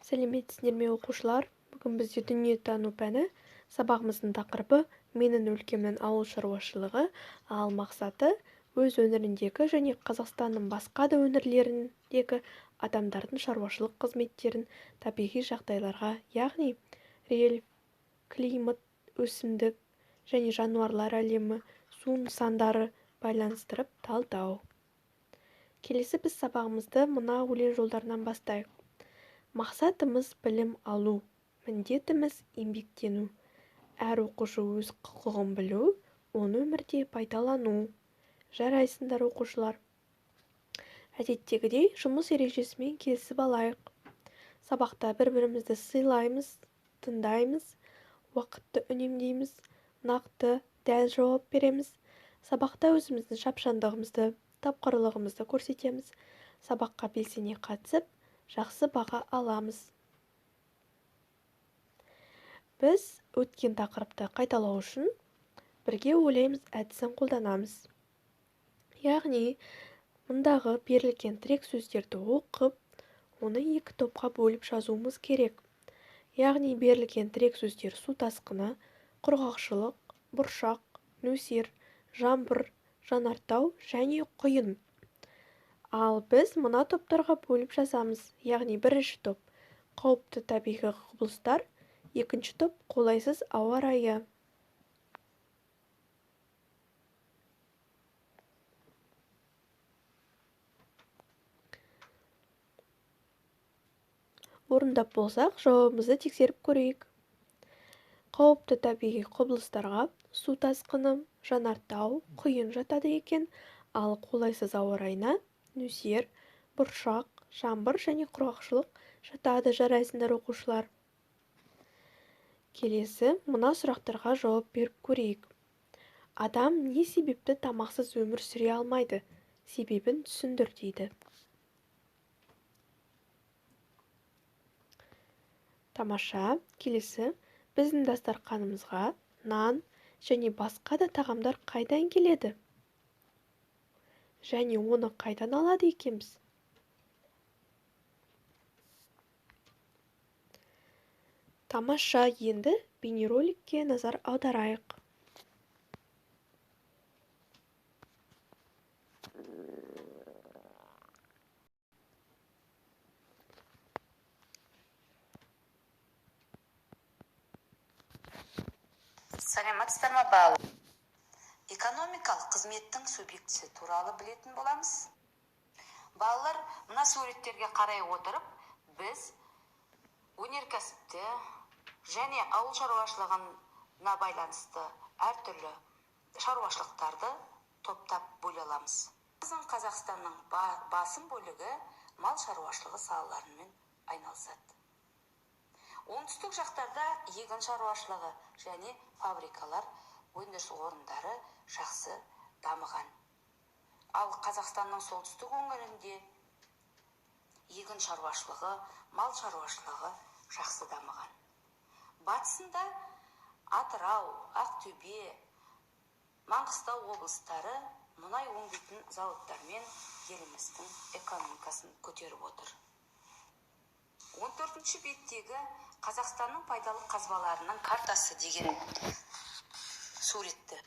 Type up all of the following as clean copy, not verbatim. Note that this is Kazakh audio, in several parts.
Сәлеметсіздер ме, оқушылар? Бүгін бізде дүниетану пәні, сабағымыздың тақырыбы «Менің өлкемнің ауыл шаруашылығы», ал мақсаты өз өңіріндегі және Қазақстанның басқа да өңірлеріндегі адамдардың шаруашылық қызметтерін табиғи жағдайларға, яғни рельеф, климат, өсімдік және жануарлар әлемі, су нысандары байланыстырып талдау. Келесі біз сабағымызды мына өлең жолдарынан бастайық. Мақсатымыз білім алу, міндетіміз еңбектену. Әр оқушы өз құқығын білу, оны өмірде пайдалану. Жарайсыңдар, оқушылар. Әдеттегідей жұмыс ережесімен келісіп алайық. Сабақта бір-бірімізді сыйлаймыз, тыңдаймыз, уақытты үнемдейміз, нақты, дәл жауап береміз. Сабақта өзіміздің шапшаңдығымызды, тапқырлығымызды көрсетеміз. Сабаққа белсене қатысып, жақсы баға аламыз. Біз өткен тақырыпты қайталау үшін бірге ойлаймыз әдісін қолданамыз. Яғни, мұндағы берілген тірек сөздерді оқып, оны екі топқа бөліп жазуымыз керек. Яғни, берілген тірек сөздер су тасқыны, құрғақшылық, бұршақ, нөсер, жаңбыр, жанартау және құйын. Ал біз мына топтарға бөліп жазамыз. Яғни, бірінші топ қауіпті табиғи құбылыстар, екінші топ қолайсыз ауа райы. Орындап болсақ, жауабымызды тексеріп көрейік. Қауіпті табиғи құбылыстарға су тасқыны, жанартау, құйын жатады екен, ал қолайсыз ауа райына нөсер, бұршақ, жаңбыр және құрғақшылық жатады. Жарайсыңдар, оқушылар. Келесі мына сұрақтарға жауап беріп көрейік. Адам не себепті тамақсыз өмір сүре алмайды? Себебін түсіндір дейді. Тамаша. Келесі біздің дастарқанымызға нан және басқа да тағамдар қайдан келеді? Және оны қайдан алады екенбіз? Тамаша, енді бейнероликке назар аударайық. Саламатсыздар ма, балалар? Экономикалық қызметтің субъектісі туралы білетін боламыз. Балалар, мына суреттерге қарай отырып, біз өнеркәсіпті және ауыл шаруашылығына байланысты әртүрлі шаруашылықтарды топтап бөле аламыз. Біздің Қазақстанның басым бөлігі мал шаруашылығы салаларымен айналысады. Оңтүстік жақтарда егін шаруашылығы және фабрикалар, өндіріс орындары жақсы дамыған. Ал Қазақстанның солтүстік өңірінде егін шаруашылығы, мал шаруашылығы жақсы дамыған. Батысында Атырау, Ақтөбе, Маңғыстау облыстары мұнай өңдейтін зауыттармен еліміздің экономикасын көтеріп отыр. 14-ші беттегі Қазақстанның пайдалы қазбаларының картасы деген суретті.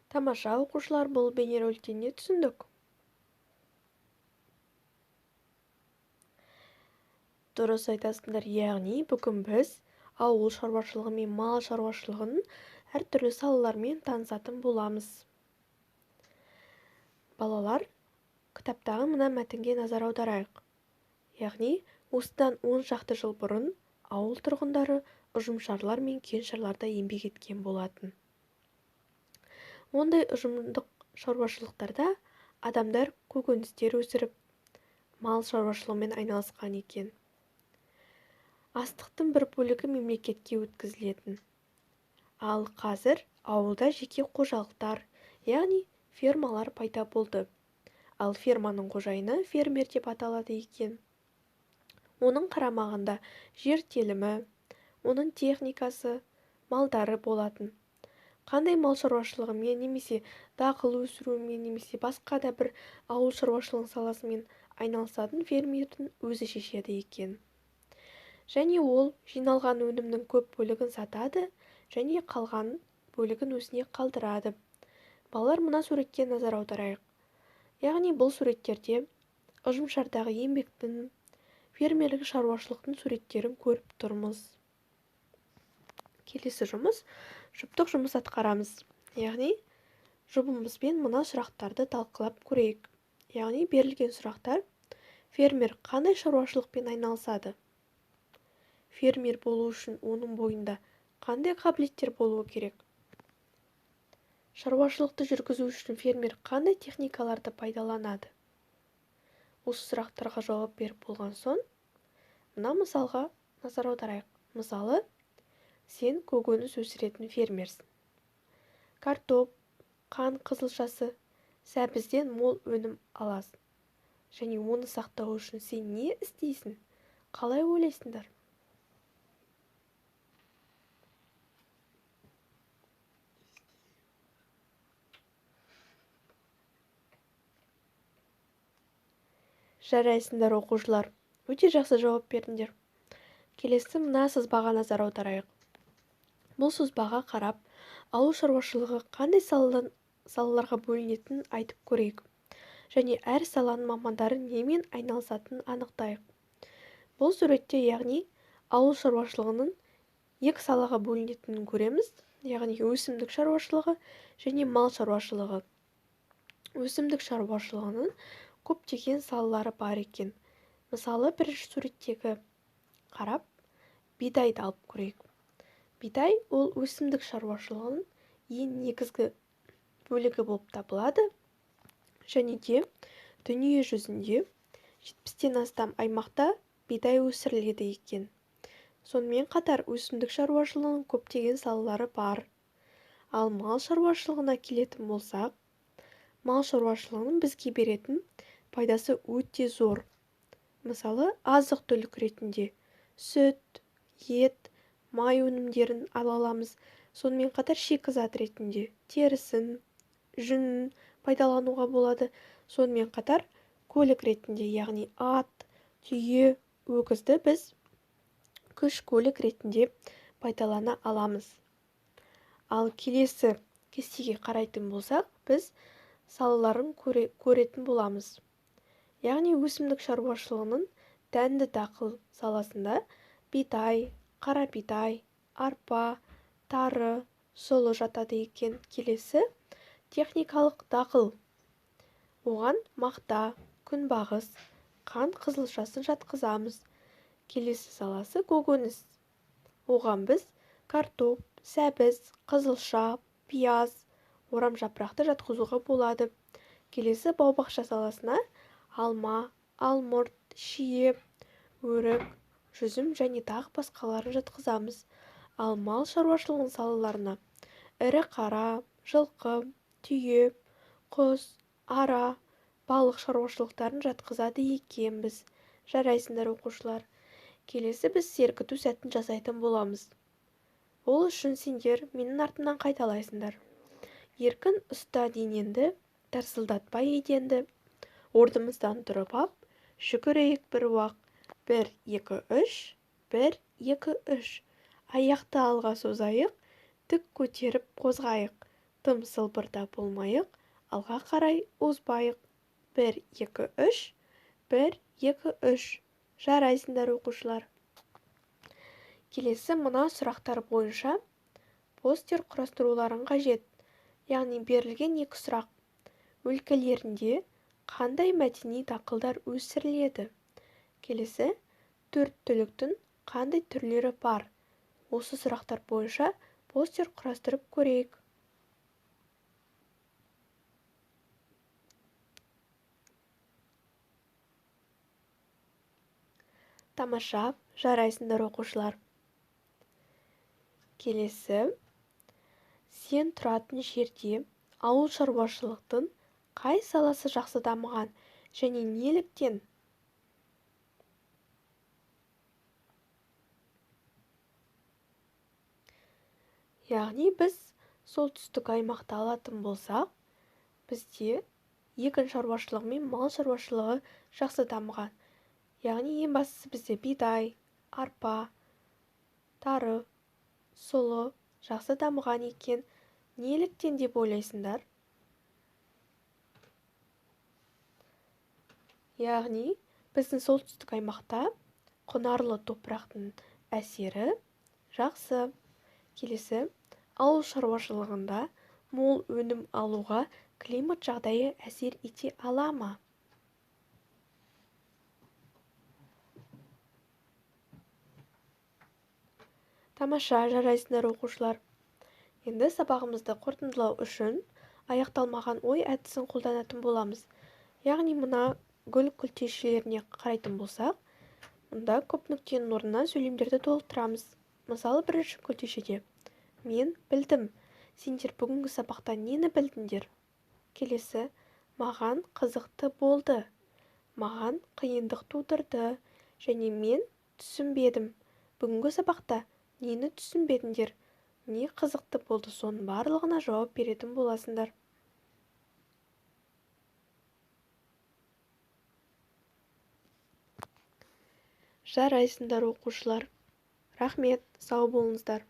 Тамаша, оқушылар, бұл бейнероликтен не түсіндік? Дұрыс айтасыңдар, яғни бүгін біз ауыл шаруашылығы мен мал шаруашылығының әртүрлі салаларымен танысатын боламыз. Балалар, кітаптағы мына мәтінге назар аударайық. Яғни, осыдан 10 шақты жыл бұрын ауыл тұрғындары ұжымшарлар мен кеңшарларда еңбек еткен болатын. Ондай ұжымдық шаруашылықтарда адамдар көкөністер өсіріп, мал шаруашылығымен айналысқан екен. Астықтың бір бөлігі мемлекетке өткізілетін. Ал қазір ауылда жеке қожалықтар, яғни фермалар пайда болды. Ал ферманың қожайыны фермер деп аталады екен. Оның қарамағында жер телімі, оның техникасы, малдары болатын. Қандай мал шаруашылығымен немесе дақыл өсірумен немесе басқа да бір ауыл шаруашылығы саласымен айналысатын фермердің өзі шешеді екен. Және ол жиналған өнімнің көп бөлігін сатады және қалған бөлігін өзіне қалдырады. Балалар, мына суретке назар аударайық. Яғни бұл суреттерде ұжымшардағы еңбектің, фермерлік шаруашылықтың суреттерін көріп тұрмыз. Келесі жұмыс, жұптық жұмыс атқарамыз. Яғни жұбымызбен мына сұрақтарды талқылап көрейік. Яғни берілген сұрақтар: фермер қандай шаруашылықпен айналысады? Фермер болу үшін оның бойында қандай қабілеттер болуы керек? Шаруашылықты жүргізу үшін фермер қандай техникаларды пайдаланады? Осы сұрақтарға жауап беріп болған соң, мына мысалға назар аударайық. Мысалы, сен көкөніс өсіретін фермерсің. Картоп, қан қызылшасы, сәбізден мол өнім аласың. Және оны сақтау үшін сен не істейсің? Қалай ойлайсыңдар? Жарайсыңдар, оқушылар. Өте жақсы жауап бердіңдер. Келесі мына сызбаға назар аударайық. Бұл сызбаға қарап, ауыл шаруашылығы қандай салаларға бөлінетінін айтып көрейік. Және әр саланың мамандары немен айналысатынын анықтайық. Бұл суретте, яғни ауыл шаруашылығының екі салаға бөлінетінін көреміз, яғни өсімдік шаруашылығы және мал шаруашылығы. Өсімдік шаруашылығының көптеген салалары бар екен. Мысалы, бірінші суреттегі қарап, бидайды алып көрейік. Бидай ол өсімдік шаруашылығының ең негізгі бөлігі болып табылады. Және де дүние жүзінде 70-тен астам аймақта бидай өсіріледі екен. Сонымен қатар өсімдік шаруашылығының көптеген салалары бар. Ал мал шаруашылығына келетін болсақ, мал шаруашылығының бізге беретін пайдасы өте зор. Мысалы, азық-түлік ретінде сүт, ет, май өнімдерін ала аламыз. Сонымен қатар шикізат ретінде терісін, жүнін пайдалануға болады. Сонымен қатар көлік ретінде, яғни ат, түйе, өгізді біз күш көлік ретінде пайдалана аламыз. Ал келесі кестеге қарайтын болсақ, біз салаларын көретін боламыз. Яғни өсімдік шаруашылығының дәнді дақыл саласында бидай, қара бидай, арпа, тары, сұлы жатады екен. Келесі техникалық дақыл. Оған мақта, күнбағыс, қант қызылшасын жатқызамыз. Келесі саласы көкөніс. Оған біз картоп, сәбіз, қызылша, пияз, орам жапырақты жатқызуға болады. Келесі бау-бақша саласына алма, алмұрт, шие, өрік, жүзім және тағы басқаларын жатқызамыз. Ал мал шаруашылығының салаларына ірі қара, жылқы, түйе, құс, ара, балық шаруашылықтарын жатқызады екенбіз. Жарайсыңдар, оқушылар. Келесі біз сергіту сәтін жасайтын боламыз. Ол үшін сендер менің артымнан қайталайсыңдар. Еркін ұста дененді, тарсылдатпай еденді. Орнымыздан тұрып ап, жүгірейік бір уақ. 1, 2, 3, 1, 2, 3. Аяқты алға созайық, тік көтеріп қозғайық. Тым сылбырда болмайық, алға қарай озбайық. 1, 2, 3, 1, 2, 3. Жарайсыңдар, оқушылар. Келесі мына сұрақтар бойынша постер құрастыруларың қажет. Яғни берілген екі сұрақ. Өлкелерінде қандай мәдени дақылдар өсіріледі? Келесі төрт түліктің қандай түрлері бар? Осы сұрақтар бойынша постер құрастырып көрейік. Тамаша, жарайсыңдар, оқушылар. Келесі, сен тұратын жерде ауыл шаруашылықтың қай саласы жақсы дамыған және неліктен? Яғни біз солтүстік аймақты алатын болсақ, бізде егін шаруашылығы мен мал шаруашылығы жақсы дамыған. Яғни ең бастысы бізде бидай, Арпа, тары, сұлы жақсы дамыған екен. Неліктен деп ойлайсыңдар? Яғни, біздің солтүстік аймақта құнарлы топырақтың әсері жақсы. Келесі, ауыл шаруашылығында мол өнім алуға климат жағдайы әсер ете ала ма? Тамаша, жарайсыңдар оқушылар. Енді сабағымызды қорытындылау үшін аяқталмаған ой әдісін қолданатын боламыз. Яғни мына гүл күлтешелеріне қарайтын болсақ, мұнда көп нүктенің орнына сөйлемдерді толықтырамыз. Мысалы, бірінші күлтешеде мен білдім. Сендер бүгінгі сабақта нені білдіңдер? Келесі, маған қызықты болды. Маған қиындық тудырды. Және мен түсінбедім. Бүгінгі сабақта нені түсінбедіңдер? Не қызықты болды? Соның барлығына жауап беретін боласыңдар. Жарайсыңдар оқушылар. Рахмет, сау болыңыздар.